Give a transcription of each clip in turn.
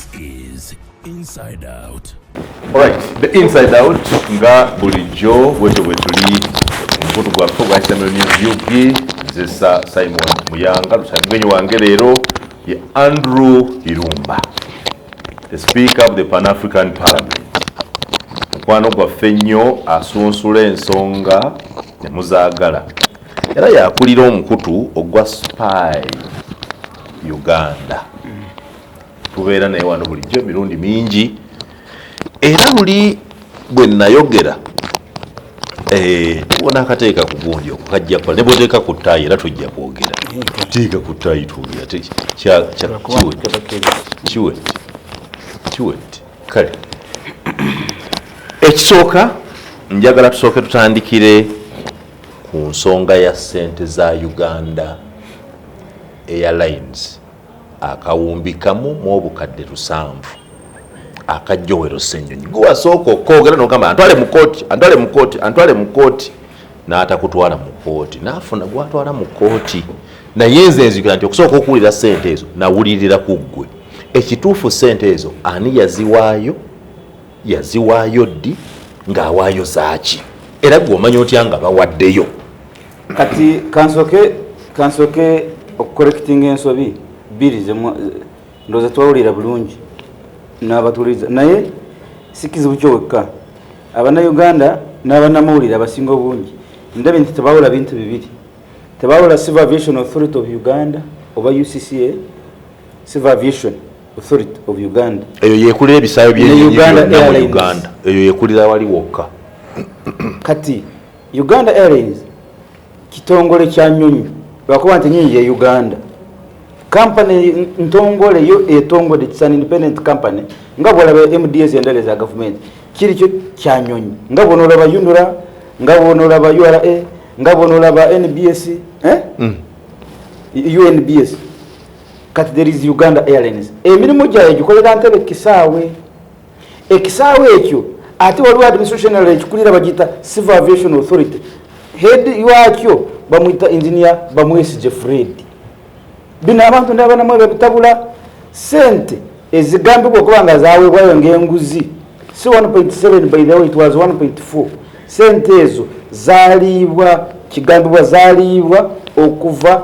This is Inside Out. Alright, the Inside Out nga bulijjo bwetyo bwe tuli omukutu gwaffe ogwa Istanbul News UG. Nze Simon Muyanga Lutaaya. Mugenyi wange leero ye Andrew Irumba, the Speaker of the Pan African Parliament, mukwano gwaffe ennyo, asunsula ensonga ne muzaagala, era yakulira omukutu ogwa Spy Uganda. Tubeera naye wano bulijjo emirundi mingi, era luli bwe nayogera tubona akateeka ku gundi okwo kajja kukola ne bwoteeka ku ttaayi, era tujja kwogera. Teeka ku ttaayi twogera. Kiwedde, kiwedde. Kale ekisooka njagala tusooke tutandikire ku nsonga ya ssente za Uganda Airlines, 1,700,000 aka Joel Ssenyonyi. Gwe wasooka okwogera nogamba antwale mu kooti, antwale mu kooti, antwale mu kooti, n'atakutwala mu kooti, n'afuna gwatwala mu kooti. Naye nze nzijukira nti okusooka okuwulira ssente ezo nawulirira ku ggwe. Ekituufu, ssente ezo ani yaziwaayo? Yaziwaayo ddi? Ng'awaayo zaaki? Era gwe omanya otya nga bawaddeyo? Kati kansoke okucorrectinga ensobi bbiri ndowooza twawulira bulungi n'abatuwuliriza, naye si kizibu kyo wekka. Abannayuganda n'abannamawulire abasinga obungi ndabye nti tebawula bintu bibiri. Tebawula Civil Aviation Authority of Uganda oba UCCA, Civil Aviation Authority of Uganda. Eyo yekulira ebisaawe Ne by'ennyonyi Uganda byonna mu Airlines. Uganda. Eyo yekulira wali wokka. Kati Uganda Airlines kitongole kya nyonyi, lwakuba nti nyonyi ye Uganda company ntongole, yo etongole, it's an independent company, nga bwolaba MDS endala eza gavumenti. Kiri kyo kya nyonyi, nga bwonolaba UNRA, nga bwonolaba URA, nga bwonolaba NBS, eh? UNBS. Kati there is Uganda Airlines, emirimu gyayo gikolera Ntebe kisaawe. Ekisaawe ekyo ate waliwo administration endala ekikulira, bagiyita Civil Aviation Authority. Head wakyo bamwita Engineer Bamwesigye Fred. Bino abantu ndabanamu babitabula. Sente ezigambibwa okuba nga zaweebwayo ng'enguzi si 1.7, by the way it was 1.4. Sente ezo zaliibwa, kigambibwa zaliibwa okuva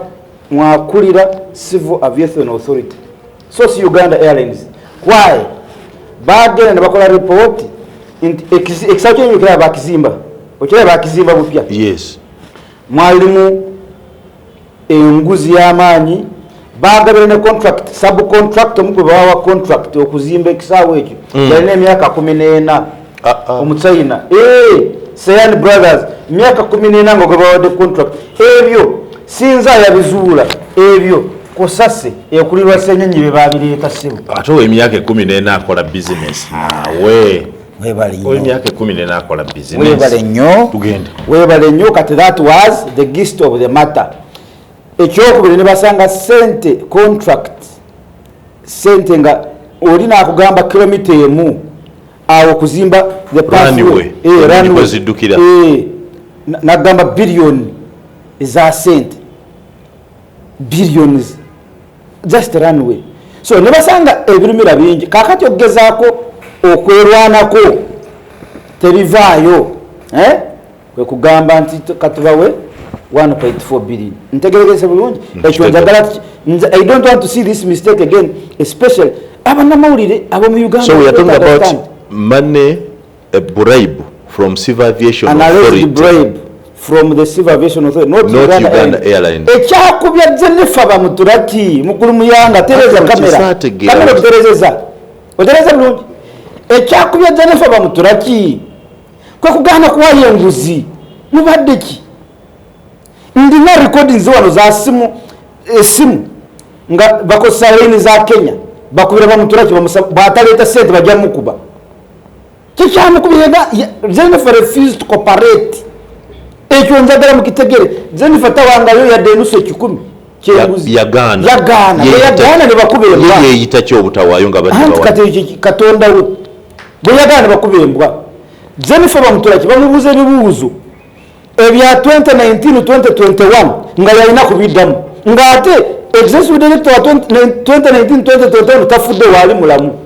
mwakulira Civil Aviation Authority, so si Uganda Airlines. Why? Bagenda ne bakola report nti ekisaawe kyenyonyi kiraba bakizimba, okiraba bakizimba bupya. Yes. Mwalimu enguzi y'amaanyi. Bagabira ne contract, subcontract omu gwe bawawa contract okuzimba ekisaawe ekyo yalina emyaka 14. Ah, ah. Omuchina Sayan Brothers, myaka 14 nga gwe bawadde contract. Ebyo sinza yabizuula, ebyo kosase ekulirwa Senyonyi be babireeta, ssebo. Ate ow'emyaka 14 akola bizinesi naawe? Webale nnyo. Ow'emyaka 14 akola bizinesi? Webale nnyo. Tugende. Webale nnyo. Kati that was the gist of the matter. Ekyokubiri, ne basanga sente contract, sente nga oli nakugamba kilomita 1 awo kuzimba the pathway. Runway. Runway. Kweziddukira. Nagamba biliyoni eza sente, billions, just runway. So ne basanga ebirumira bingi. Kakati okugezaako okwerwanako tebivaayo, eh? Kwe kugamba nti katubawe 1.4 billion. Ntegeregese bulungi ekyo? Njagala I don't want to see this mistake again, especially abannamawulire ab'omu Uganda. So we are don't talking about understand. money, a bribe from Civil Aviation An alleged Authority. bribe from the Civil Aviation Authority, not, Not Uganda, Uganda Airlines. Ekyakubya Jennifer Bamuturaki, mukulu Muyanga, tereza Ate kamera. okisaategeera. Kamera oterezeza, otereza bulungi. Ekyakubya Jennifer Bamuturaki kwe kugaana kuwayo enguzi. Mubadde ki? Ndina recordings wano za simu, esimu nga bakozesa layini za Kenya, bakubira Bamuturaki, bwataleeta sente bajja mukuba. Kikyamukubira, Jennifer refused to cooperate. Ekyo njagala mukitegere. Jennifer tawangayo yadde enusu ekikumi kyenguzi. Yagaana. Yagaana. Bwe yagaana ne bakuba embwa. Ye yeeyita ki obutawaayo nga badde Anti bawa? Kati ekyo Katonda we, bwe yagaana ne bakuba embwa. Jennifer Bamuturaki bamubuuza ebibuuzo ebya 2019, 2021 nga yalina kubiddamu, ng'ate executive director wa 2019, 2021 tafudde, waali mulamu.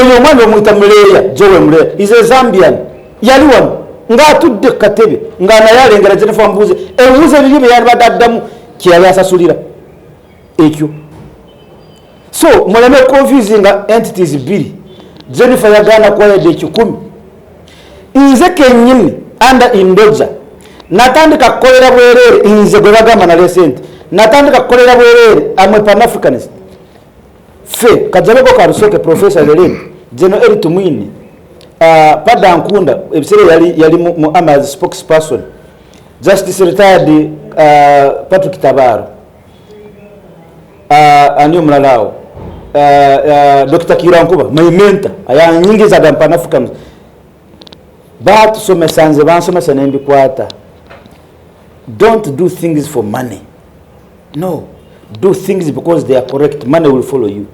Oyo omwami omuyita Muleya, Jowe Muleya, is a Zambian, yali wano ng'atudde ku katebe nga naye alengera Jennifer mbuuze ebibuuzo ebiri bye yalibadde addamu kyeyali asasulira ekyo. So muleme confusinga entities bbiri. Jennifer yagaana kuwayadde 100. Nze kenyini under Indoja natandika kukolera bwereere. Nze gwe bagamba nalya sente, natandika kukolera bwereere. Amwe Pan-Africanist fe Kajabeko Karusoke, Professor Lelen, General Eri Tumwine, Pada Nkunda, ebiseera yali mu ama as spokesperson, Justice retired Patrick Tabaro, ani omulala awo, Dr Kirankuba, my mentor, ayanyingizaga mu Pan-African. Batusomesa, nze bansomesa nembikwata. Don't do things for money, no, do things because they are correct, money will follow you.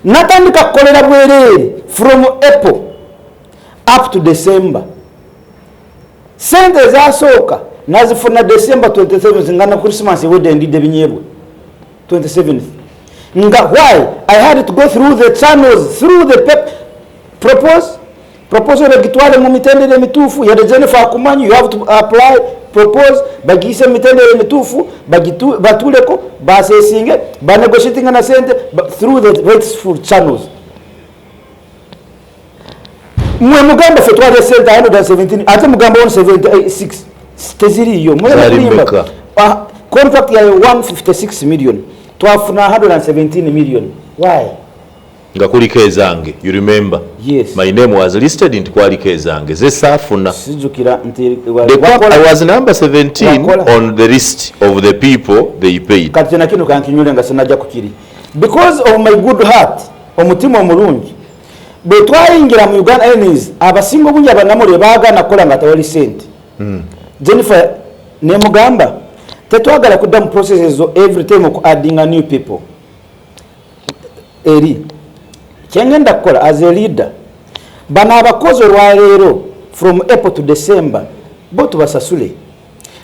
Natandika kukolera bwereere from April up to December. Sente ezasooka nazifuna December 27, nga na Christmas ewedde, ndidde binyeebwa 27th. Nga why I had to go through the channels, through the pep propose proposal, bagitwale mu mitendera emituufu. Yadde Jennifer akumanyi, you have to apply, propose, bagiyise mu mitendera emituufu, batuleko, basesinge, banegotiatinga na sente through the rightful channels. Mwe mugamba fe twalya sente 117, ate mugamba 176 teziriyo. Muleme Zaali kulimba. mmeka? Ah, contract yayo 156 million, twafuna 117 million. Why? Nga kuliko ezange, you remember? Yes. My name was listed nti kwaliko ezange zesaafuna. Sijjukira nti I was number 17 Wakola. on the list of the people they paid. Kati nakino kankinyule nga sinajja kukiri. Because of my good heart, omutima omulungi, bwe twayingira mu Uganda Airlines, abasinga obungi abanamulire baagaana kukola nga tewali sente. Jennifer nemugamba tetwagala kudda mu process ezo every time oku addinga new people. Eri kyengenda kukola as a leader, bano abakozi olwaleero from April to December bo tubasasule,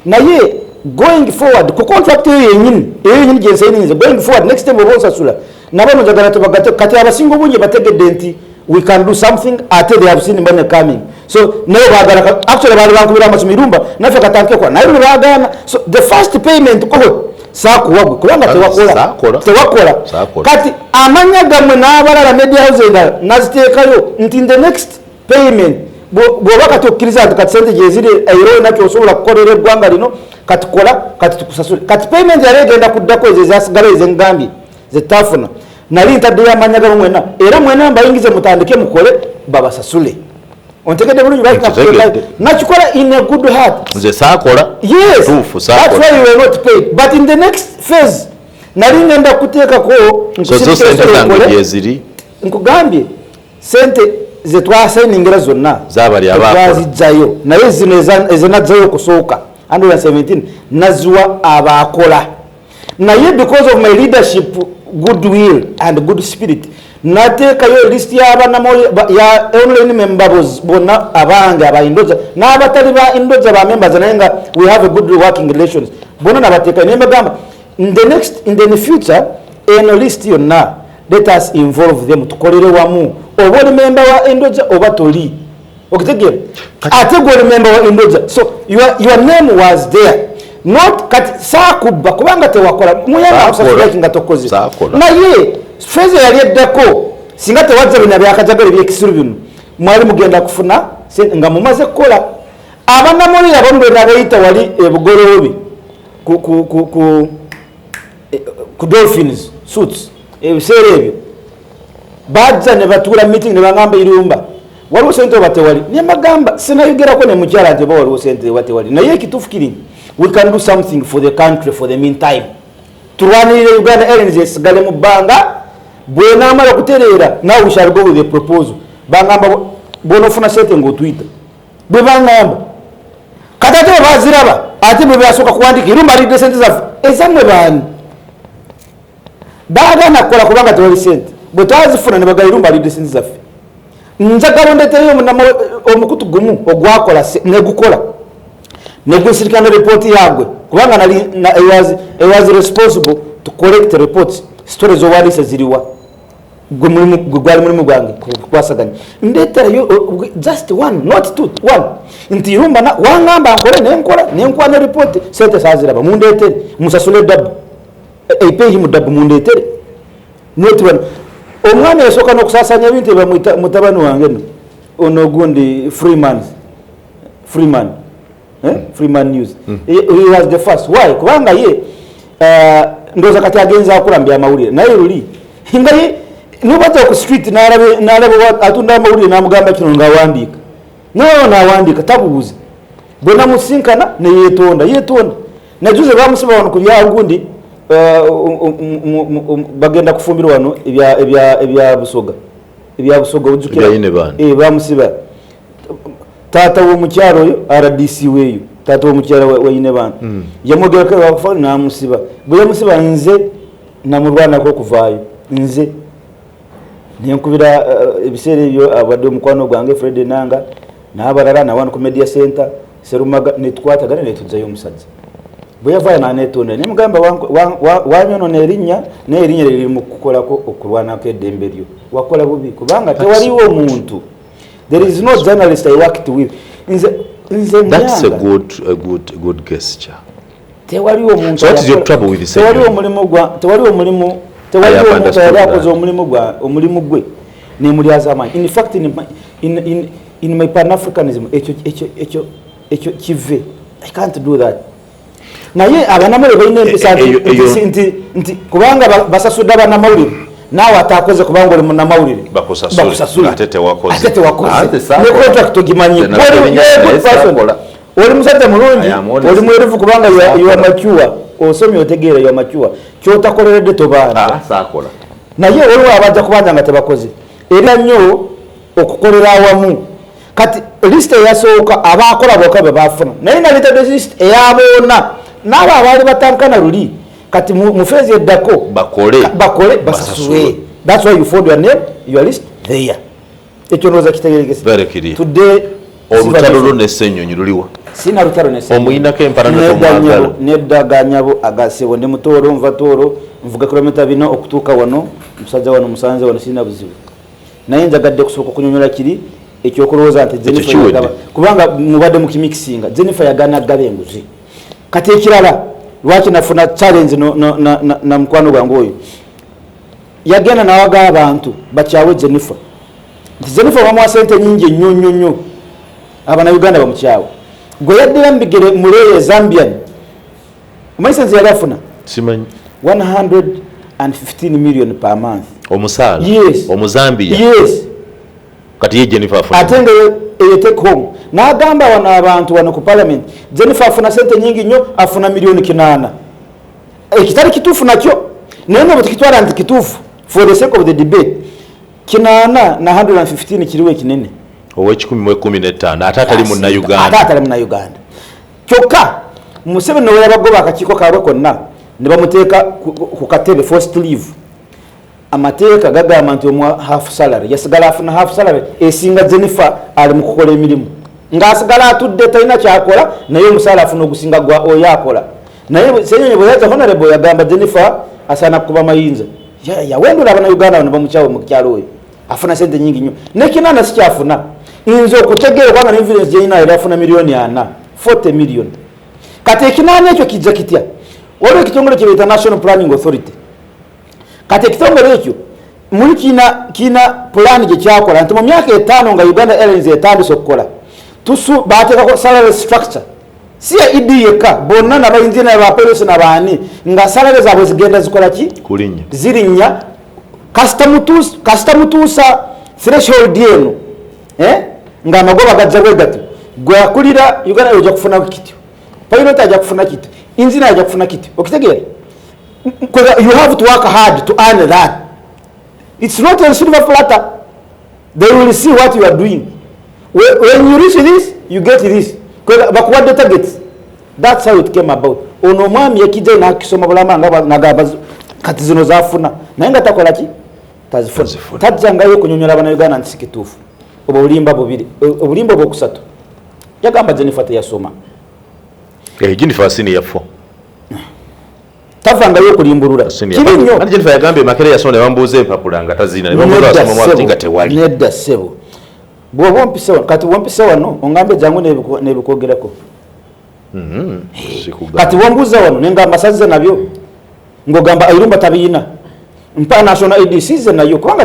naye going forward ku contract eyo yenyini, eyo yenyini gyensayininze, going forward next time oba onsasula nabo njagala tubagate. Kati abasinga obungi bategedde nti we can do something, ate they have seen money coming, so naye bagala. Actually baali bankubira amasimu, "Irumba, naffe katandike kola," naye lwe bagaana. So the first payment koho saakuwagwe kubanga tewakola. Saakola. Tewakola. Saakola. Kati amanya gammwe n'abalala, media house endala naziteekayo nti in the next payment bw'oba kati okkiriza nti kati sente gyeziri era olina kyosobola kukolera eggwanga lino, kati kola, kati tukusasule. Kati payment yali egenda kuddako ezo ezasigala ezengambye zetafuna, nali ntaddeyo amanya gammwe mwena, era mwena mbayingize mutandike mukole babasasule. Ontegedde bulungi? Lwaki Nkitegedde. nakuteekayo? Nakikola in a good heart. Nze saakola. Yes, Tuufu, that's saakola. why you were not paid. But in the next phase nali ngenda kuteekako So zo sente zange gyeziri? Nkugambye sente zetwasayiningira zonna Zaabali abaakola. twazijjayo, naye zino ezenajjayo okusooka 117 naziwa abakola. Naye because of my leadership, goodwill and good spirit, nateekayo list ya online members bonna abange aba Indoja n'abatali ba Indoja, ba members naye nga we have a good working relations, bonna nabateekayo nembagamba in the future eno list yonna let us involve them, tukolere wamu, oba oli member wa Indoja oba toli. Okitegeera? Ate gwe oli member wa Indoja, so your name was there, not kati saakubba kubanga tewakola muyamba. Saakola. Akusasulaki nga tokoze. Saakola. Naye phase yali eddako, singa tewazza bino byakajagala ebyekisiru bino, mwali mugenda kufuna nga mumaze kukola. Abanamulire abamu bwe nabayita wali ebugoloobi ku Dolphins Suites, ebiseera ebyo bajja ne batuula meeting ne bagamba, "Irumba, waliwo sente oba tewali?" Nembagamba sinayogerako ne mukyala nti oba waliwo sente oba tewali, naye ekituufu kiri nti we can do something for the country. For the meantime tulwanirire Uganda Airlines esigale mu bbanga. Bwenaamala okutereera, now we shall go with the proposal. Bangamba bwonofuna sente ngaotwita, bwe bangamba. Kati ate bwe baziraba, ate bwe basooka kuwandika, "Irumba alidde sente zaffe." Ezammwe baani? Baagaana kukola kubanga tewali sente. Bwe twazifuna ne bagala, "Irumba alidde sente zaffe." Njagala ondetereyo omukutu gumu ogwakola negukola negusirika ne ripooti yagwe, kubanga nali I was responsible to collect reports, stories owandiise ziriwa. Gwe gwali mulimu gwange kukwasaganya. Ndeeterayo just one, not two, one, nti Irumba wangamba nkole, nenkola, nenkuwa ne report, sente saaziraba, mundeetere musasule double. I pay him double, mundeetere, not one. Omwami yasooka n'okusaasanya ebintu, bamwita mutabani wange no ono gundi Freeman, Freeman, eh? Freeman News. He was the first. Why? Kubanga ye ndowooza kati agenza akula mu byamawulire, naye luli nga ye nobajja ku street n'alaba atunda amawulire n'amugamba kino ng'awandiika, no n'awandiika, tabuuza. Bwe namusinkana neyeetonda, yeetonda. Najuze bamusiba wano ku byagundi, bagenda kufumbirwa wano ebya Busoga, ebya Busoga, ojjukira? Ebya Yineband. Eh, bamusiba taata w'omukyalo oyo, RDC weeyo, taata w'omukyalo wa Yineband yamwogerako bakufa, namusiba. Bwe yamusiba, nze namulwanako okuvaayo, nze nenkubira ebiseera ebyo abadde omukwano gwange Fred Nanga n'abalala nawano ku media center Serumaga, netukwatagana netujjayo omusajja. Bwe yavaayo nanetonda, nemugamba wanyonona erinnya, naye erinnya liri mu kukolako okulwanako eddembe lyo, wakola bubi kubanga tewaliwo omuntu, there is no journalist I worked with, nze That's a Muyanga. good gesture. Tewaliwo omuntu. So what is your trouble with the Tewaliwo Ssenyonyi? omulimu gwa, tewaliwo omulimu, tewaliwo have omuntu understood yali akoze that. omulimu gwa, omulimu gwe nemulyaza amaanyi. In fact, in my pan-Africanism, ekyo kive, I can't do that. Naye abanamawulire balina empisa nti kubanga basasudde abanamawulire, naawe atakoze kubanga oli munamawulire Bakusasule. bakusasule. Ate tewakoze. Ate tewakoze. Ate Ne saakola. contract ogimanyi. Nze nabyo You're a good naye person. saakola. Oli musajja mulungi. I am honest. Oli mwerufu kubanga you are mature, osomye, otegeera, you are mature. Kyotakoleredde tobaana. Ah, saakola. Naye waliwo abajja kubanja nga tebakoze, era nnyo okukolera awamu. Kati list eyasooka abakola bokka be bafuna, naye naleetedde list eyaboona n'abo abaali batankana luli. Kati mu phase eddako Bakole. Bakole basasule. Basasule. That's why you found your name, your list there. Ekyo ndowooza kitegerekese. Very clear. Today Olutalo lwo ne Ssenyonyi luliwa? Sina lutalo ne Ssenyonyi. Omuyinako empalana? Nedda. Tomwagala? Nyabo, nedda ganyabo agasebo, ndi Mutooro, nva Tooro, nvuga kilomita 4 okutuuka wano. Musajja wano musanze wano, sirina buzibu naye. Njagadde kusooka okunyonyola kiri ekyokulowooza nti Jennifer kiwedde. Kubanga mubadde mukimikisinga, Jennifer yagana gaba enguzi. Kati ekirala, lwaki nafuna challenge na mukwano gwange oyo, yagenda nawaga abantu bakyawe Jennifer, nti Jennifer bamuwa sente nyingi ennyo nnyo nnyo, Abanauganda bamukyawe. Gwe yaddira mubigere muleeyo Zambian, omanyi sente yali afuna? Simanyi. 115 million per month. Omusaala? Yes. Omuzambiya? Yes. Kati ye Jennifer afuna? Ate nga eyo take home. N'agamba wano abantu wano ku parliament, Jennifer afuna sente nyingi nnyo, afuna miliyoni 800, ekitali kituufu nakyo, naye nga bwe tukitwala nti kituufu for the sake of the debate, 800 na 115 kiriwo ekinene? Ow'ekikumi mu 15, ate atali Ate Munnayuganda. atali Munnayuganda. Kyokka Museveni we yabagoba akakiiko kaabwe konna ne bamuteeka ku katebe, forced leave. Amateeka gagamba nti omuwa half salary, yasigala afuna half salary esinga Jennifer ali mu kukola emirimu, ng'asigala atudde talina kyakola, naye omusaala afuna ogusinga gwa oyo akola. Naye Senyonyi bwe yaza, honorable yagamba Jennifer asaana kukuba mayinza. Yawendula Abanauganda bano bamukyawe mu kyalo, oyo afuna sente nyingi nnyo, nekinaana sikyafuna. Nze okutegeera kubanga ne evidence gyerina, yali afuna miliyoni 40, 40 million. Kati ekinaana ekyo kijja kitya? Waliwo ekitongole kye bayita National Planning Authority. Kati ekitongole ekyo muli kiina pulaani gye kyakola nti mu myaka 5 nga Uganda Airlines etandise okukola, tusu bateekako salary structure, si ya ED yekka, bonna nabainjiniya ba pilots nabaani, nga salary zaabwe zigenda zikola ki? Kulinnya. Zirinnya kasita mutuusa threshold eno, eh? Ng'amagoba gajja bwe gatyo, gwe akulira Uganda ojja kufuna kityo, pilot ajja kufuna kityo, engineer ajja kufuna kityo. Okitegeera? You have to work hard to earn that. It's not on silver platter. They will see what you are doing. When you reach this, you get this. Bakuwadde targets. That's how it came about. Ono omwami yakijja nakisoma bulama nga nagamba kati zino zafuna, naye nga takola ki? Tazifuna. Tazifuna. Tajjangayo okunyonyola Abanauganda nti si kituufu. Obwo obulimba bubiri. Obulimba obwokusatu, yagamba Jennifer teyasoma. Eh, Jennifer senior 4. Tava. Tebavangayo okulimbulula. Kibi nnyo. Anti Jennifer yagambye Makerere yasoma ne bamubuuza empapula nga tazirina, ne bamubuuza Nedda asoma mu ati nga ssebo, tewali. Nedda ssebo. Bw'oba ompise wano, kati bwompise wano ongambe jangu n'ebikwogerako. Sikugamba. Kati bwombuuza wano nengamba sazze nabyo, ng'ogamba Irumba tabiyina, mpa national ID sizze nayo, kubanga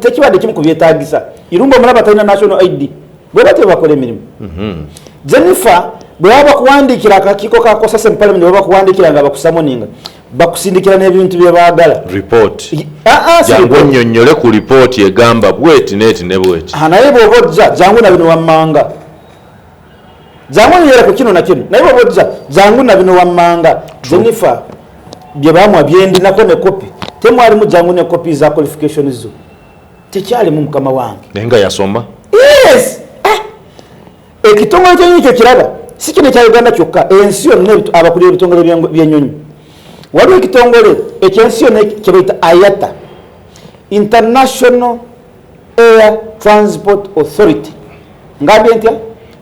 tekibadde kimu ku byetaagisa. Irumba omulaba talina national ID, bwe batyo bakola emirimu. Jennifer bwe baba bakuwandiikira akakiiko ka COSASE mu parliament, bwe bakuwandiikira nga bakusummoninga, bakusindikira n'ebintu bye baagala. Report. Ah, ah, si Jangu report. onnyonnyole ku lipooti egamba bweti neeti ne bweti. Ah, naye bw'oba ojja jangu na bino wammanga, jangu onyera ku kino na kino, naye bw'oba ojja jangu na bino wammanga. Jennifer bye bamuwa byendinako ne kopi, temwalimu jangu ne kopi za qualification zo, tekyalimu mukama wange. Naye nga yasoma. Yes. Ah! Ekitongole kyenyonyi kyo kiraba si kino ekya Uganda kyokka, ensi yonna abakulira ebitongole by'ennyonyi, waliwo ekitongole ekyensi yonna kyebayita IATA, International Air Transport Authority. Ngambye ntya?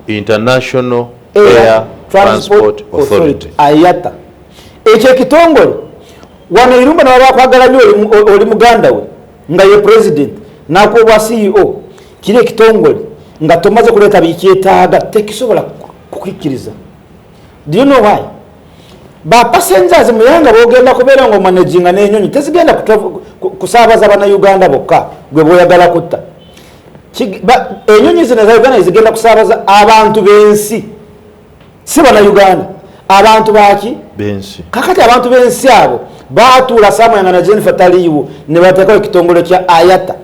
International Air Transport Authority. IATA. Ekyo ekitongole wano Irumba nawe bakwagala nnyo, oli muganda we nga ye president nakuwa CEO, kiri ekitongole nga tomaze kuleeta bikyetaaga tekisobola kukukkiriza. Do you know why? Ba passengers muyanga bogenda kubeera nga omanaginga n'enyonyi tezigenda kusaabaza bannayuganda bokka gwe boyagala kutta. Enyonyi zino eza Uganda zigenda kusaabaza abantu b'ensi, si bannayuganda, abantu baki? Bensi. Kakati abantu b'ensi abo batuula samwanga na Jennifer taliiwo ne bateekawo ekitongole kya IATA.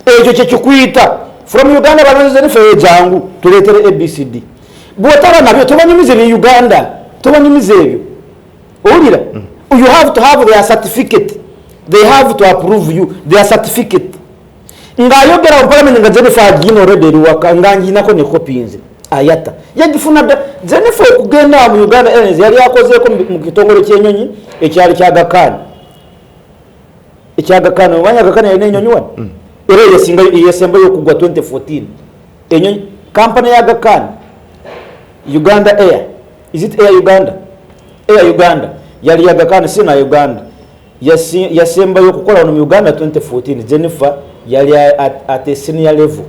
Ekyo kyekikuyita from Uganda balonze Jennifer, ye jangu tuleetere ABCD. Bwotaba nabyo tobanyumiza ebye Uganda, tobanyumiza ebyo owulira. You have to have their certificate, they have to approve you their certificate. Ng'ayogera mu parliament nga Jennifer agina already eriwaka nga nginako ne kopi nze. IATA yagifuna dda Jennifer okugenda mu Uganda Airlines, yali akozeeko mu kitongole ky'ennyonyi ekyali kyagakaani ekyagakaani. Omanyi Agakaani yalina ennyonyi wano, era yesembayo okugwa 2014. Enyonyi kampani ya Agakaani, Uganda Air, is it Air Uganda? Air Uganda yali yagakaani, si na Uganda. Yasembayo okukola wano mu Uganda 2014. Jennifer yali at a senior level,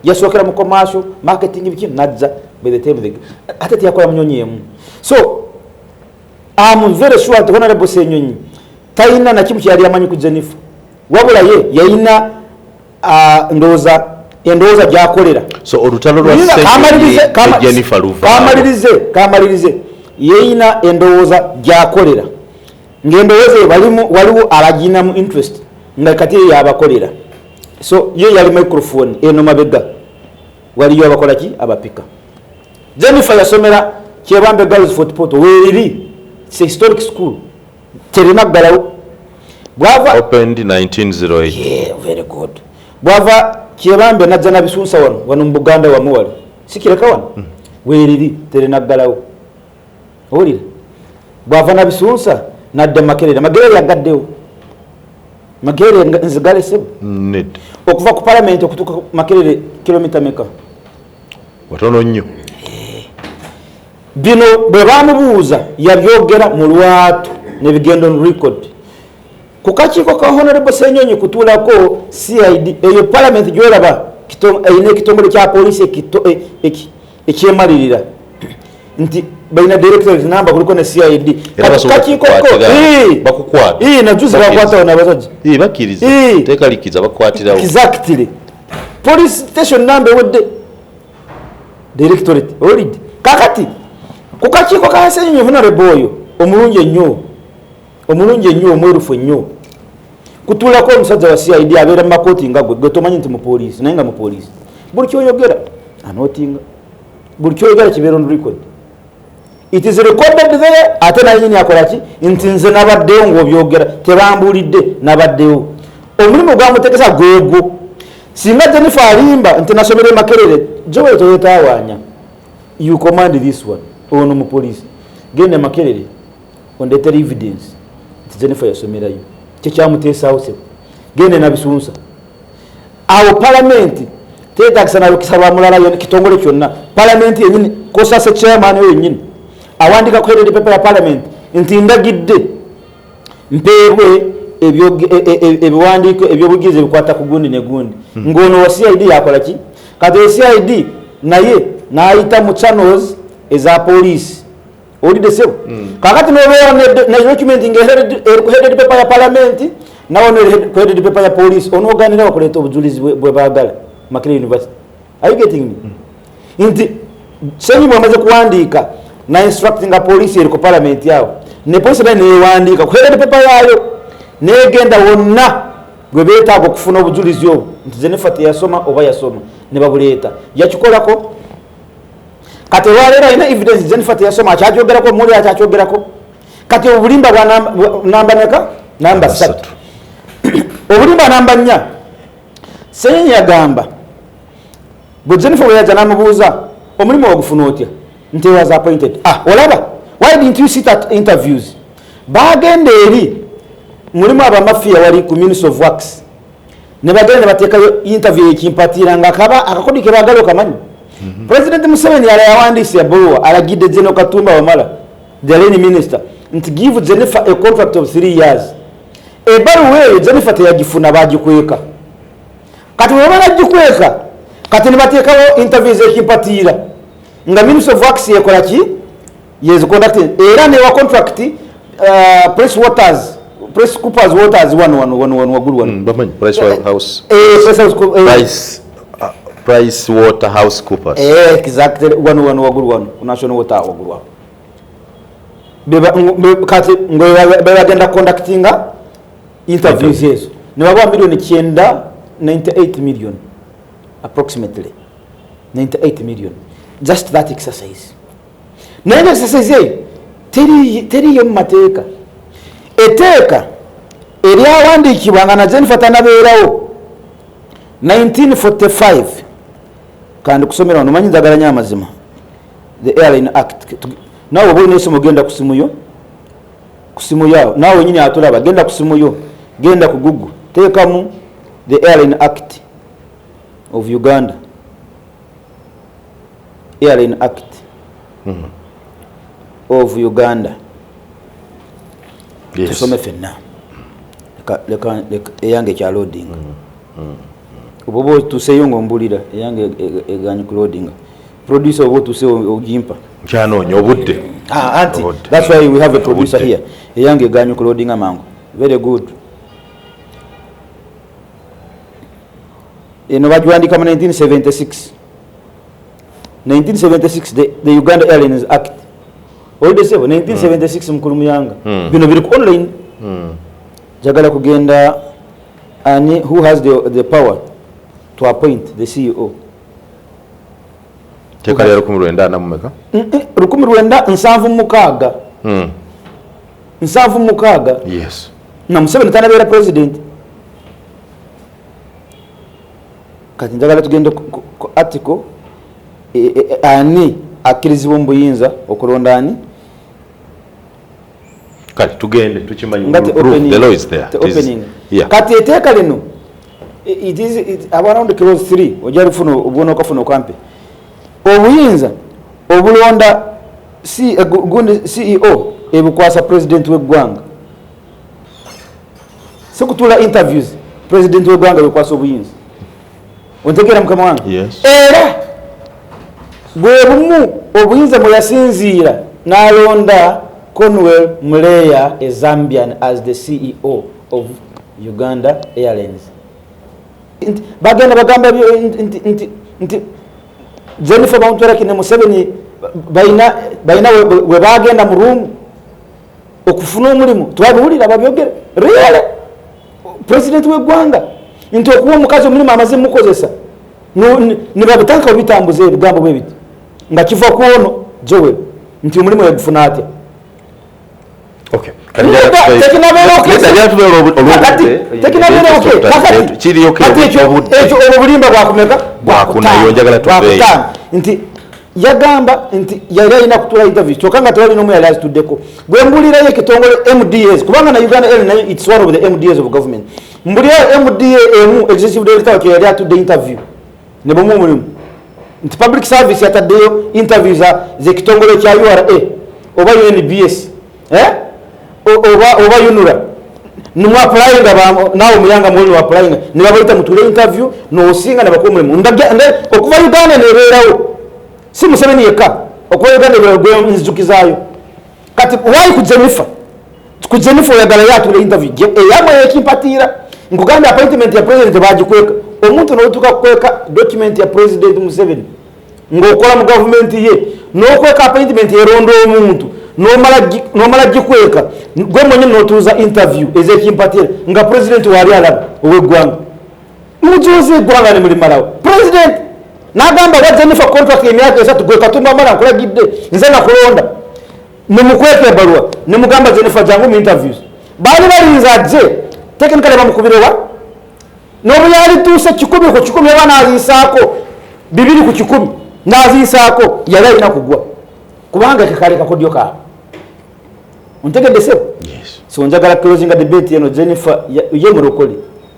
yasookera mu commercial marketing biki najja by the time ate teyakola munyonyi emu. So I'm very sure nti Honorable Senyonyi talina nakimu kyeyali amanyi ku Jennifer, wabula ye yalina ndowooza, endowooza gyakolera. So olutalo lwa Nina- Ssenyonyi kamalirize- ne Jennifer luvaawo. Kamalirize. Yeyina endowooza gyakolera, ng'endowooza eyo waliwo abaginamu interest nga kati ye yabakolera. So ye yali microphone eno mabega waliyo abakola ki, abapika. Jennifer yasomera Kyebambe Girls Fort Portal, weeriri. It's a historic school, terina ggalawo. Bwava Opened 1908. Yeah, very good. Bwava Kyebambe najja nabisunsa wano wano mu Buganda wamu wali sikireka wano weeriri, terina ggalawo. Owulira, bwava nabisunsa nadda Makerere. Makerere yagaddewo, Makerere nzigale sebo. Nedda. Okuva ku palamenti okutuuka ku Makerere kilomita meka? Watono nnyo. Bino bwe bamubuuza yabyogera mu lwatu nebigenda on record ku kakiiko ka Honorable Senyonyi kutuulako CID. Eyo parliament gyolaba erina ekitongole kya poliisi ekyemalirira nti balina directorate namba, kuliko ne CID. Era basobola Kakiiko ko bakukwata. Najuzi Bakkiriza. bakwatawo nabasajja. Bakkiriza. Teeka likkiriza, bakukwatirawo. Exactly. Police station namba ewedde directorate owulidde. Kakati ku kakiiko ka Senyonyi, honorable oyo omulungi ennyo, omulungi ennyo, omwerufu ennyo, kutuulako omusajja wa CID abeera mu makooti nga gwe tomanyi nti mupoliisi, naye nga mupoliisi. Buli kyoyogera anotinga, buli kyoyogera kibeera on record. It is recorded there. Ate naye nyini akola ki nti nze nabaddewo ng'obyogera, tebambuulidde, nabaddewo. Omulimu gwamutegesa gwegwo. Singa Jennifer alimba nti nasomera e Makerere, Joel toyetawaanya, you command this one, ono mupoliisi, genda e Makerere ondeetera evidence nti Jennifer yasomerayo. Kyekyamuteesaawo sebo. Genda nabisunsa awo. Palamenti tetagisa nalukisa lwa mulala yonna, kitongole kyonna. Palamenti yenyini, COSASE chairman oyo yenyini awandika ku headed paper ya parliament nti ndagidde Mpeebwe ebiwandiiko ebyobujulizi ebikwata ku gundi ne gundi. Ng'ono wa CID yakola ki? Kati oyo CID naye n'ayita mu channels eza poliisi. Owulidde, sebo? Kakati nobeera ne document nga eri ku headed paper ya parliament, nawe no ku headed paper ya police, onooganira bakuleeta obujulizi bwe baagala. Makerere University, are you getting me? Nti Ssenyonyi bwamaze kuwandiika na instructinga police eri ku parliament awo, ne police nayo newandiika ku headed paper yaayo, negenda wonna gwe beetaaga okufuna obujulizi obwo nti Jennifer teyasoma oba yasoma, ne babuleeta. Yakikolako. Kati olwaleero alina evidence Jennifer teyasoma, akyakyogerako muli, akyakyogerako. Kati obulimba bwa namba meka? Namba 3. Obulimba namba 4, Ssenyonyi yagamba bwe Jennifer bwe yajja namubuuza omulimu wagufuna otya, nti was appointed. Ah, olaba, why didn't you sit at interviews? Bagenda eri mulimu abamafiya wali ku Ministry of Works, ne bagenda ne bateekayo interview ekimpatiira nga kaba akakodi ke baagala. Okamanyi President Museveni yala yawandiise ebbaluwa alagidde General Katumba Wamala, the line minister, nti give Jennifer a contract of 3 years. Ebbaluwa eyo Jennifer teyagifuna, bagikweka. Kati bwe bagikweka, kati ne bateekawo interviews ekimpatiira nga Ministry of Works yekola ki, yeziconducting, era newa contract Press Waters, Press Coopers Waters, wano wano wano wano waggulu wano. Bamanyi Price House. Price House, Price Waterhouse Coopers. Exactly, wano wano waggulu wano ku National Water waggulu wano. Kati ngo bebagenda conductinga interviews ezo, ne babawa miliyoni 90, 98 million, approximately 98 million, just that exercise. Naye nga exercise eyo teriyo mu mateeka. Etteeka eryawandiikibwa nga na Jennifer tanabeerawo, 1945, kandi kusomera wano, manyi njagala nyo amazima. The Airline Act. Naawe oba olina esimu, genda ku simu yo, ku simu yawo, naawe wenyini atulaba, genda ku simu yo, genda ku Google, teekamu the Airline Act of Uganda, Airline Act of Uganda. Yes. Tusome ffenna. Leka eyange ekyaloadinga. Oba oba otuuseyo ngaombulira, eyange eganye kuloadinga. Producer, oba otuuseyo ogimpa. Nkyanoonya obudde. Ah, anti Obudde. that's why we have a producer Obudde. here. Eyange eganye kuloadinga mangu. Very good. Eno bagiwandika mu 1976, 1976, the Uganda Airlines Act. Olidde, sebo? 1976, mukulu Muyanga. Bino biri ku online. Njagala kugenda ani who has the power to appoint the CEO. Teeka lya 1940 mumeka? 1976. 76. Na Museveni tanabeera president. Kati njagala tugende ku article ani akkirizibwa mu buyinza okulonda ani. Kale tugende tukimanyi. Nga te Proof, opening- the law is there. te It is- opening. Yeah. Kati etteeka lino it is around clause 3, ojja lufuna obwona okafuna okampe. Obuyinza obulonda gundi CEO ebukwasa president w'eggwanga, si kutuula interviews. President w'eggwanga bekwasa obuyinza. Ontegeera, mukama wange? Yes. Era bwe bumu obuyinza mwe yasinziira n'alonda Conwell Muleya, a Zambian, as the CEO of Uganda Airlines. Nti bagenda bagamba nti Jennifer Bamuturaki ne Museveni balina we bagenda mu room okufuna omulimu. Twabiwulira babyogere. Really, president w'eggwanga nti okuwa omukazi omulimu amaze mukozesa, ne babitandika obitambuza ebigambo bwe biti nga kiva ku ono Joel nti omulimu yagufuna atya. Okay. Tekinabeera okay. Tekinabeera okay. Kiri okay. Kati Obudde. ekyo obwo bulimba bwakumeka? Bwakuna, yo njagala tuveeyo. Bwakutaano. Nti yagamba nti yali alina kutuula interview, kyokka nga tewali n'omu yali azituddeko. Bwe mbulirayo ekitongole MDAs, kubanga na Uganda Airlines nayo it's one of the MDAs of government, mbulirayo MDA emu, executive director wakyo yali atudde interview ne bamuwa omulimu, nti public service yataddeyo interview z'ekitongole kya URA oba UNBS, eh? Oba UNRA. Nimwapplyinga, naawe Muyanga mwoni wapplyinga, nebabayita mutule interview, nosinga nebakuwa omulimu. Okuva Uganda nebeerawo, si Museveni yekka, okuva Uganda ebeerawo gwe nzijukizaayo. Kati why ku Jennifer, ku Jennifer oyagala ye atule interview eyamwe ekimpatiira? Nkugambye, appointment ya president bagikweka. Omuntu notuuka kukweka document ya President Museveni ng'okola mu gavumenti ye, n'okweka appointment eronda omuntu, n'omala gikweka gwe mwenye, n'otuuza interview ezekimpatira nga president waali alaba ow'eggwanga. Mujuzi eggwanga ne mulimalawo. President n'agamba wa Jennifer contract emyaka 3, gwe Katumba mala nkulagidde nze nakulonda, nemukweka ebbaluwa, nemugamba Jennifer jangu mu interviews. Baali balinze ajje technically bamukubirewa n'obuyalituuse 100% oba n'aziisaako 2% n'aziisaako, yali alina kugwa kubanga kekale kakodyo kaabwe. Ontegedde sebo? Yes. So njagala closinga debate eno. Jennifer ye mulokole.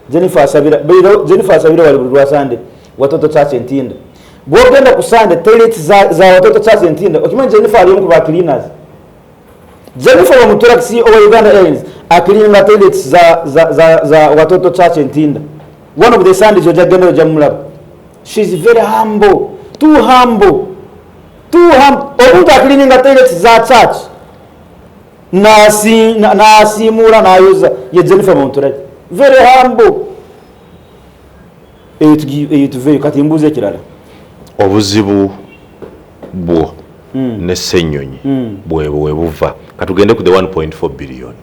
Jennifer asabira Jennifer asabira wali buli lwa Sande Watoto Church Entinda. Bwogenda ku Sande, toilet za Watoto Church Entinda, okimanyi Jennifer ali omu ku ba cleaners? Jennifer Bamutura, CEO wa Uganda Airlines, acleaninga toilets za Watoto Church Entinda. One of the Sundays ojja genda ojja mulaba. She's very humble, too humble, too humble. Omuntu acleaninga toilets za church, n'asiimuula n'ayoza, ye Jennifer Bamuturaki, very humble. Eyo tuveeyo. Kati mbuuza ekirala. Obuzibu bwo ne Ssenyonyi bwebwo we buva. Katugende ku the 1.4 billion.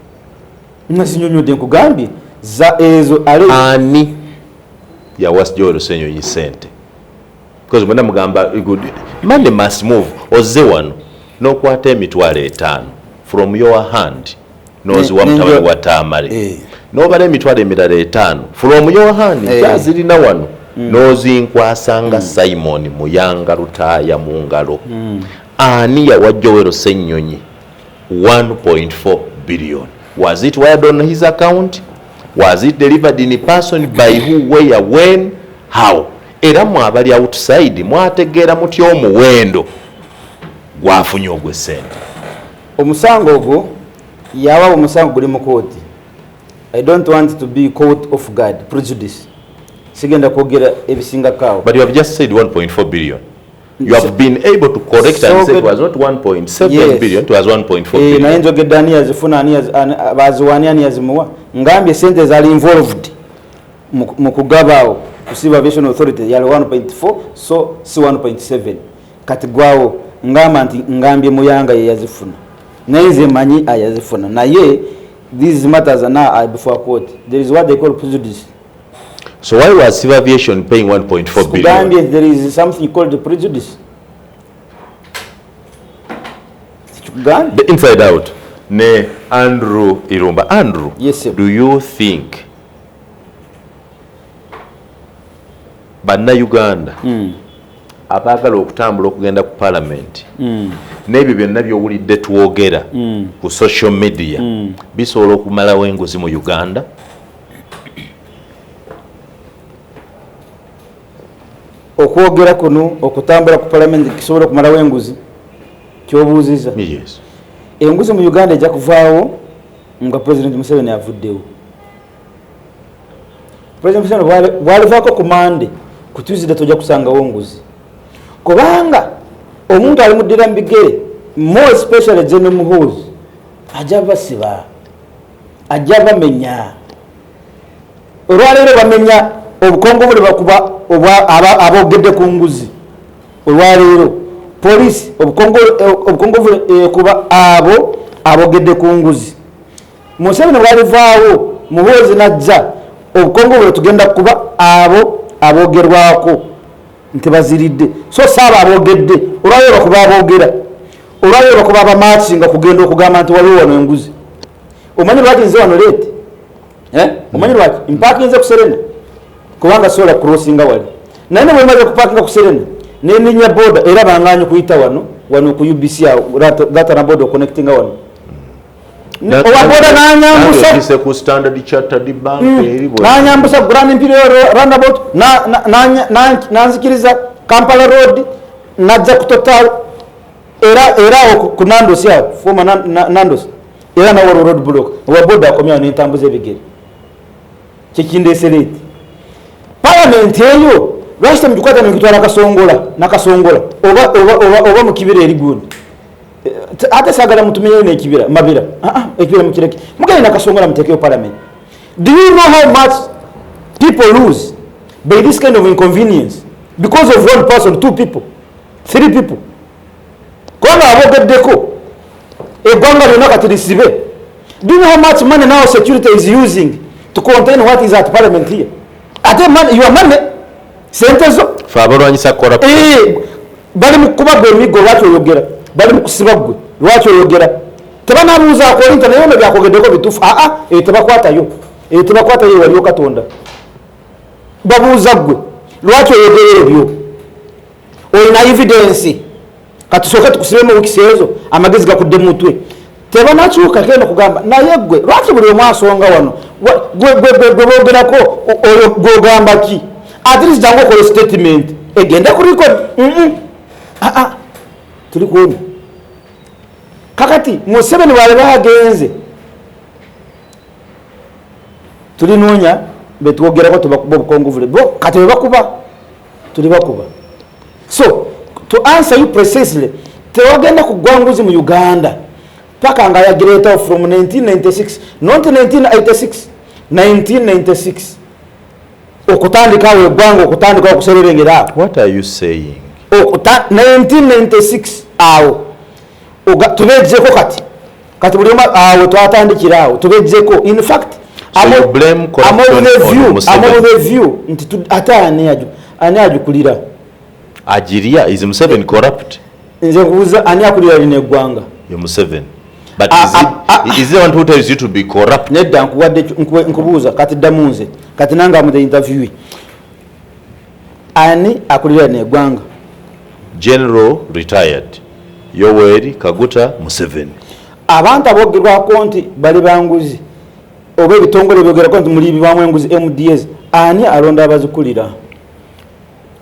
Nasinyonyodde, nkugambye za ezo ale. Ani yawa Joel Ssenyonyi sente? Because mwena mugamba good money must move. Ozze wano n'okwata 50,000 from your hand n'oziwa mutabani wa Tamale, n'obala emitwalo emirala etaano from your hand, kyazirina wano, n'ozinkwasanga Simon Muyanga Lutaaya mu ngalo. Ani yawa Joel Ssenyonyi 1.4 billion? Was it wired on his account? Was it delivered in person? By who, where, when, how? Era mwe abali outside mwategeera mutya omuwendo gwafunye ogw'essente? Omusango ogwo yawa, omusango guli mu kooti. I don't want to be caught off guard, prejudice. Sigenda kwogera ebisingako awo. But you have just said 1.4 billion. You have been able to correct and So say it good. was not 1.7 Yes. billion, it was 1.4 Eh, naye billion. Njogedde ani yazifuna, ani baziwa, ani yazimuwa. Ngambye sente zali involved mu kugabaawo ku Civil Aviation Authority yali 1.4, so si 1.7. Kati gwawo ngamba nti ngambye Muyanga ye yazifuna, naye nze manyi ayazifuna. Naye these matters are now are before court. There is what they call prejudice. So why was Civil Aviation paying 1.4 billion? Kugambye there is something called prejudice. Kugambye. The Inside Out ne Andrew Irumba. Andrew, Yes, sir. do you think Bannayuganda abaagala okutambula okugenda ku parliament n'ebyo byonna by'owulidde twogera ku social media bisobola okumalawo enguzi mu Uganda? Okwogera kuno, okutambula ku palamenti kisobola okumalawo enguzi, kyobuuziza? Yes. Enguzi mu Uganda ejja kuvaawo nga President Museveni avuddewo. President Museveni bwalivaako ku Mande, ku Tuesday tojja kusangawo nguzi, kubanga omuntu ali muddira mu bigere, more especially General Muhoozi, ajja basiba, ajja bamenya. Olwaleero bamenya obukongo buli bakuba aboogedde ku nguzi. Olwaleero poliisi obukongo ekuba abo abogedde ku nguzi. Museveni bwalivaawo, Muhoozi najja, obukongo bwe tugenda kuba abo abogerwako nti baziridde, so saaba abogedde. Olwaleero bakuba aboogera, olwaleero bakuba abamakinga kugenda okugamba nti waliwo wano enguzi. Omanyi lwaki nze wano late? Eh? Omanyi lwaki mpakinze ku Serena? Kubanga sobola crossinga wali, naye ne bwemaze kupakinga ku Serena neninya boda, era banganye okuyita wano wano ku UBC awo gatana boda oconnectinga wano. Owa boda nanyambusa. Nanyambusa ku Standard Chartered Bank eri Nanyambusa Grand Imperial roundabout, nanzikiriza Kampala Road, najja ku Total, era awo ku Nandos awo, former Nandos. Era nawe waliwo road block, owa boda akomyawo nentambuza ebigere. Kyekindeese late. Palamenti eyo lwaki temugikwata nemugitwala Kasongola nakasongola oba mukibira eri gundi? Ate saagala mutumenyeyo nekibira mabira. Ah, ah, ekibira mukireke, mugende nakasongola mutekeyo parliament. Do you know how much people lose by this kind of inconvenience because of one person, two people, three people? Kubanga abogeddeko eggwanga lyonna kati lisibe. Do you know how much money now security is using to contain what is at parliament here? Ate money, your money, sente zo. Fe abalwanyisa corruption. Eh, bali mu kukuba gwe emiggo, lwaki oyogera? Bali mu kusiba gwe, lwaki oyogera? Tebanabuuzaako nti naye ono byakwogeddeko bituufu. Aa, eyo tebakwatayo, eyo tebakwatayo, waliwo Katonda. Babuuza gwe, lwaki oyogera ebyo? Olina evidence? Katusooke tukusibemu wiikisi ezo, amagezi gakudde mu mutwe. Tebanakyuka kenda kugamba naye gwe lwaki buli omu asonga wano? Gwe boogerako oyo gwogamba ki? At least jangu okola statement egende ku record. Aa, tuli kuono kakati Museveni bwaleba agenze, tulinoonya betwogerako, tubakuba obukonguvule bo. Kati bwebakuba tuli bakuba. So to answer you precisely, tewagenda kugwa nguzi mu Uganda paka nga yagireetawo from 1996, not 1986, 1996, okutandikawo eggwanga, okutandika okusererengera awo. What are you saying? 1996 awo tubejjeko kati buli omu awo twatandikira awo tubejjeko. In fact, So you blame I'm corruption of the on view, I'm Museveni. of the view nti ate ani agikulira? Agiria, is Museveni corrupt? Nze nkubuuza, ani akulira lino eggwanga? Ye Museveni. But Ah, is, it, ah, ah. is the one who tells you to be corrupt? Nedda, nkuwadde nkubuuza kati, ddamu nze kati nange am the interviewee. Ani akulira lino eggwanga? General retired Yoweri Kaguta Museveni. Abantu abogerwako nti bali banguzi oba ebitongole byogerako nti muli bibamu enguzi, MDAs, ani alonda abazikulira?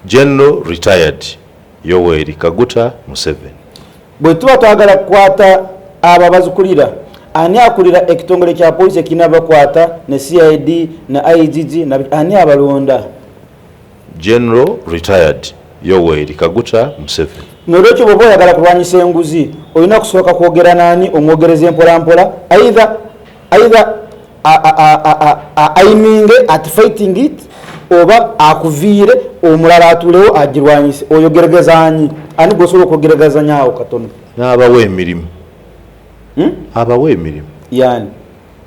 General retired Yoweri Kaguta Museveni. Bwe tuba twagala kukwata abo abazikulira, ani akulira ekitongole kya polisi ekirina bakwata ne CID ne IGG ani abalonda? General retired Yoweri Kaguta Museveni. Nolwekyo bwoba oyagala kulwanyisa enguzi, olina kusooka kwogera naani? Omwogereza empolampola, either aiminge at fighting it oba akuviire omulala atulewo agirwanyise. Oyogeregeza ani? Ani gwosobola okwogeregezanyaawo katono? N'abawa emirimu. Abawa emirimu. Yani?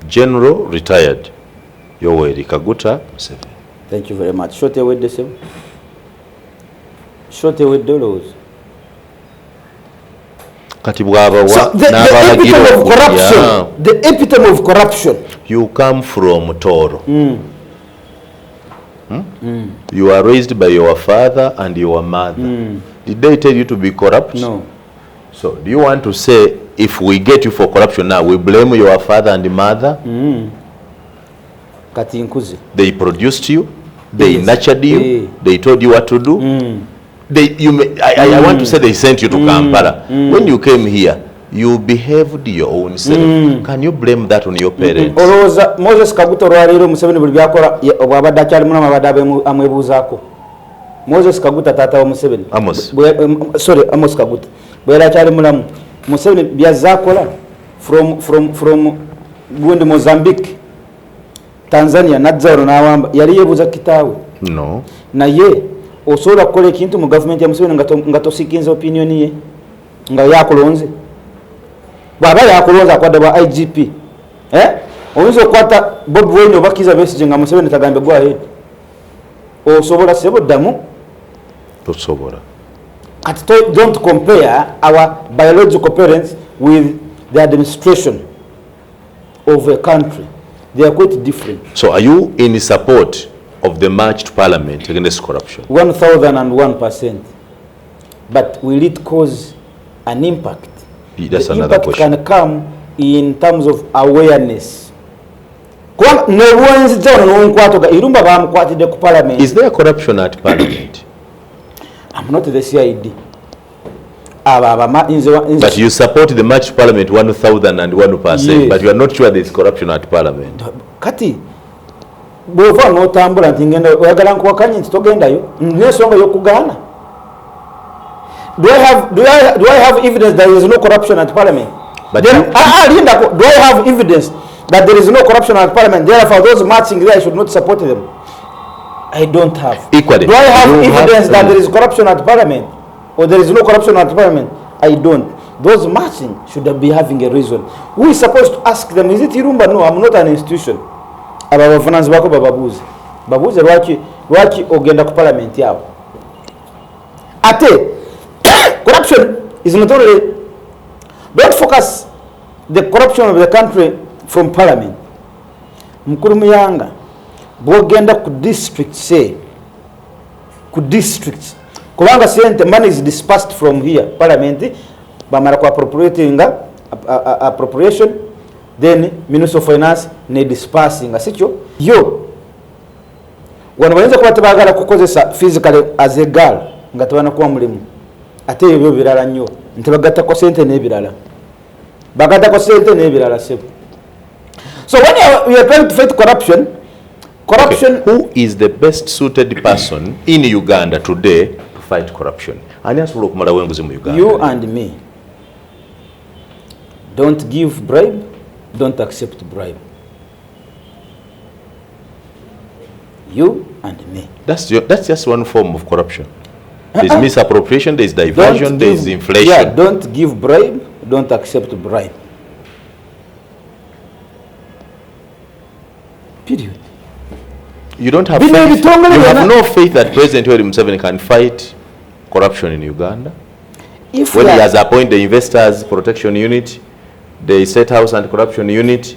General retired Yoweri Kaguta Museveni. Thank you very much. Shot ewedde, sebo, shot ewedde, olowooza? Kati bw'abawa So the n'abalagira epitome of okulya. corruption, the epitome of corruption. You come from Toro. You are raised by your father and your mother. Did they tell you to be corrupt? No. So do you want to say if we get you for corruption now, we blame your father and mother? Kati nkuze. They produced you, they Yes. nurtured you, they told you what to do. They, you may, I want to say they sent you to Kampala. When you came here, you behaved your own self. Can you blame that on your parents? Olowooza Moses Kaguta olwaleero Museveni buli byakola bw'abadde akyali mulamu abadde amwebuuzaako? Moses Kaguta, taata wa Museveni. Amos. Sorry, Amos Kaguta, bwe yali akyali mulamu, Museveni byazze akola from gundi Mozambique, Tanzania, nazza wano n'awamba, yali yeebuuza kitaawe? No. Naye osobola kukola ekintu mu gavumenti ya Museveni nga tosikinza opinion ye nga yakulonze? Bw'aba yakulonze akwadde bwa IGP, eh? Oyinza okukwata Bobi Wine oba Kiza Besigye nga Museveni tagambe go ahead? Osobola, sebo? Ddamu. Tosobola. Kati don't compare our biological parents with the administration of a country. They are quite different. So are you in support of the march to parliament against corruption? 1001%. But will it cause an impact? That's The another impact question. Can come in terms of awareness, kubanga nebwenzija wano nonkwatoga Irumba bamukwatidde ku parliament. Is there corruption at parliament? I'm not the CID. Abo abama nze. But you support the march to parliament 1001%, Yes. but you are not sure there is corruption at parliament. Kati bwova n'otambula nti ngenda, oyagala nkuwakanye nti togendayo n'ensonga y'okugaana. Do I have evidence that there is no corruption at parliament? But Then, ah, ah, lindako. Do I have evidence that there is no corruption at parliament? Therefore, those marching there, I should not support them. I don't have. Equally, Do I have you have- evidence that there is corruption at parliament? Or there is no corruption at parliament? I don't. Those marching should be having a reason. Who is supposed to ask them? Is it Irumba? No, I'm not an institution. Abo abavunaanyizibwako bako bababuuze. Babuuze lwaki ogenda ku parliament awo. Ate corruption is not only, don't focus the corruption of the country from parliament. Mukulu Muyanga, bwogenda ku district, say ku districts, kubanga sente, money is dispersed from here, parliament bamala ku appropriatinga appropriation, then Minister of Finance ne dispersinga, sikyo? Yo wano bayinza kuba tebaagala kukozesa physically as a girl nga tebanakuwa mulimu, ate ebyo birala nnyo nti bagattako sente n'ebirala, bagattako sente n'ebirala, sebo. So when you are trying to fight corruption, corruption. Okay. Who is the best suited person in Uganda today to fight corruption? Ani asobola okumalawo enguzi mu Uganda? You and me. Don't give bribe, don't accept bribe. You and me. That's just one form of corruption. There's misappropriation, there's diversion, Don't there's inflation. Yeah, don't give bribe, don't accept bribe. Period. You don't have Bino faith. ebitongole You have byonna- no faith that President Yoweri Museveni can fight corruption in Uganda. If When we he are- has appointed the Investors Protection Unit, the State House Anti-Corruption Unit,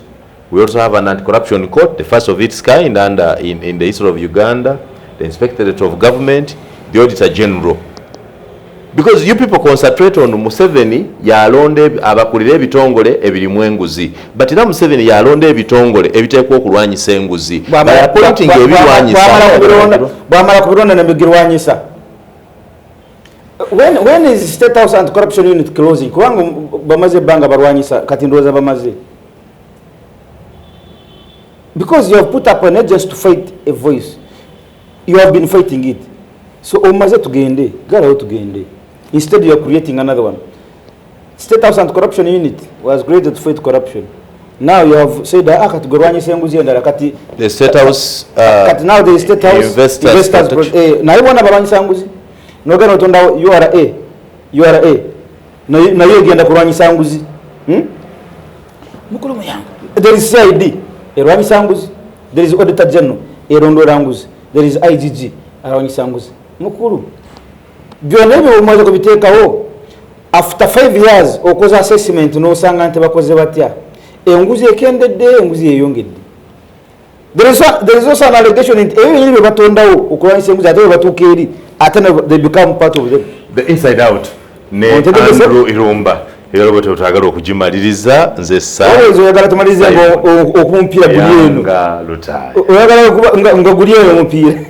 we also have an anti-corruption court, the first of its kind under in the history of Uganda, the Inspectorate of Government, the Auditor General. Because you people concentrate on Museveni yalonda abakulira ebitongole ebirimu enguzi, but era Museveni yalonda ebitongole ebiteekwa okulwanyisa enguzi by appointing ebirwanyisa. Bwamala kubironda nebigirwanyisa. When is State House Anti Corruption Unit closing? Kubanga bamaze ebbanga balwanyisa, kati ndowooza bamaze, because you have put up an agency to fight a voice. You have been fighting it, so omaze, tugende galawo tugende. Instead you are creating another one. State House Anti Corruption Unit was created to fight corruption. Now you have said, ah, kati gwerwanyisa enguzi endala kati. The State House Kati now the State House Investors Investors Protection. Naye bona balwanyisa nguzi. Nogenda otondawo URA, URA nayo egenda kulwanyisa nguzi. Mukulu Muyanga, there is CID erwanyisa nguzi, there is Auditor General erondoola nguzi, there is IGG alwanyisa nguzi. Mukulu, byonna ebyo omaze kubiteekawo, after 5 years okoze assessment n'osanga nti bakoze batya? Enguzi ekendedde, enguzi yeyongedde? There is also an allegation nti ebyo byonyini bye batondawo okulwanyisa enguzi, ate bwe batuuka eri ate they become part of them. The Inside Out ne Ontegese? Andrew Irumba, era bwe twagala okugimaliriza, nze sa Always oyagala tumalirize nga omupiira guli eno. Yanga Lutaaya. Oyagala nga guli eno omupiira.